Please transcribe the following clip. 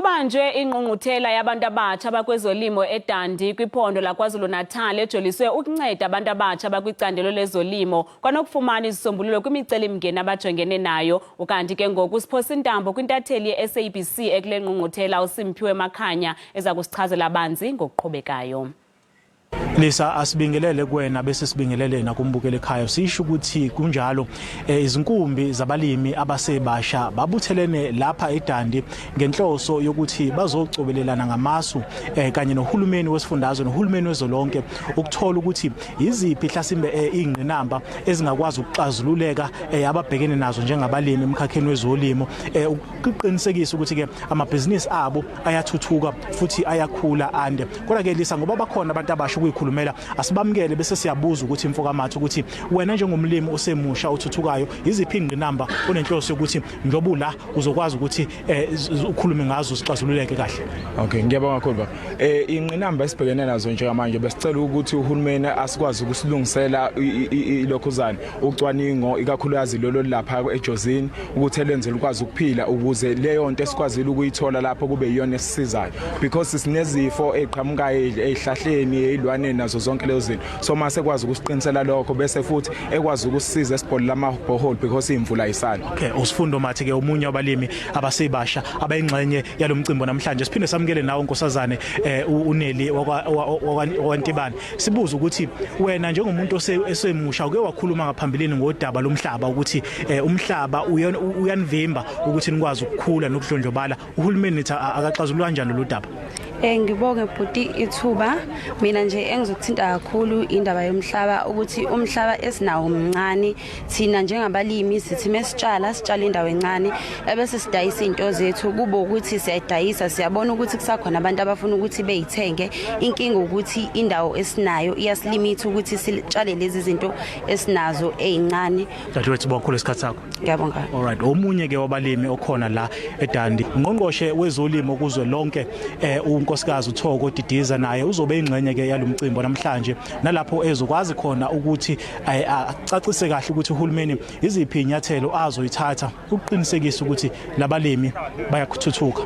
Kubanjwe ingqungquthela yabantu abatsha bakwezolimo eDundee kwiphondo laKwaZulu-Natal ejoliswe ukunceda abantu abatsha bakwicandelo lezolimo kwanokufumana izisombululo kwimicelimngeni abajongene nayo. Ukanti ke ngoku siphosa intambo kwintatheli ye-SABC ekule ngqungquthela uSimphiwe Makhanya eza kusichazela banzi ngokuqhubekayo. Lisa, asibingelele kuwena bese sibingelele nakumbukeli ekhaya. Sisho ukuthi kunjalo, izinkumbi zabalimi abasebasha babuthelene lapha eDundee ngenhloso yokuthi bazocobelelana ngamasu kanye nohulumeni wesifundazwe nohulumeni wezolonke ukuthola ukuthi iziphi hlasimbe ingqinamba ezingakwazi ukuxazululeka ababhekene nazo njengabalimi emkhakheni wezolimo, ukuqinisekisa ukuthi ke amabhizinisi abo ayathuthuka futhi ayakhula ande. Kodwa ke Lisa, ngoba bakhona abantu abasha ukuyikhulumela, asibamukele bese siyabuza ukuthi, mfokamathu, ukuthi wena njengomlimi osemusha othuthukayo, iziphi ingqinamba onenhloso yokuthi njengoba la uzokwazi ukuthi ukhulume ngazo sixazululeke kahle? Okay, ngiyabonga kakhulu, baba. Ingqinamba esibhekene nazo njengamanje, besicela ukuthi uhulumeni asikwazi ukusilungisela ilokhuzane, ucwaningo, ikakhulukazi lolo lapha eJozini, ukuthi elenze likwazi ukuphila, ukuze leyo nto esikwazile ukuyithola lapho kube iyona esisizayo, because sinezifo eziqhamukayo ezihlahleni, ezilwaneni, nazo zonke lezo zinto. So mase kwazi ukusiqinisela lokho, bese futhi ekwazi ukusisiza esibholela ama-borehole, because imvula ayisani. Okay, uSifundo Mathi ke, omunye wabalimi abasebasha abayingxenye yalomcimbi namhlanje. Siphinde samukele nawe, nkosazane uNeli wakwaNtibane. Sibuza ukuthi wena njengomuntu osemusha, uke wakhuluma ngaphambilini ngodaba lomhlaba, ukuthi umhlaba uyanivimba ukuthi nikwazi ukukhula nokudlondlobala. Uhulumeni nithi akaxazulula kanjani lolu daba? Ngibonge bhuti ithuba. Mina nje engizokuthinta kakhulu indaba yomhlaba, ukuthi umhlaba esinawo mncane. Thina njengabalimi sithi mesitshala, sitshala indawo encane, ebese sidayisa izinto zethu, kube ukuthi siyayidayisa, siyabona ukuthi kusakhona abantu abafuna ukuthi beyithenge. Inkinga ukuthi indawo esinayo iyasilimitha ukuthi sitshale lezi zinto esinazo ezincane. Dadewethu, bakhulu isikhathi sakho. Ngiyabonga. Alright, omunye ke wabalimi okhona la eDundee, ungqongqoshe wezolimo kuzwe lonke, unkosikazi uThoko Didiza, naye uzobe ingxenye ke yalomcimbi namhlanje, nalapho ezokwazi khona ukuthi acacise kahle ukuthi uhulumeni iziphi inyathelo azoyithatha ukuqinisekisa ukuthi labalimi bayakuthuthuka.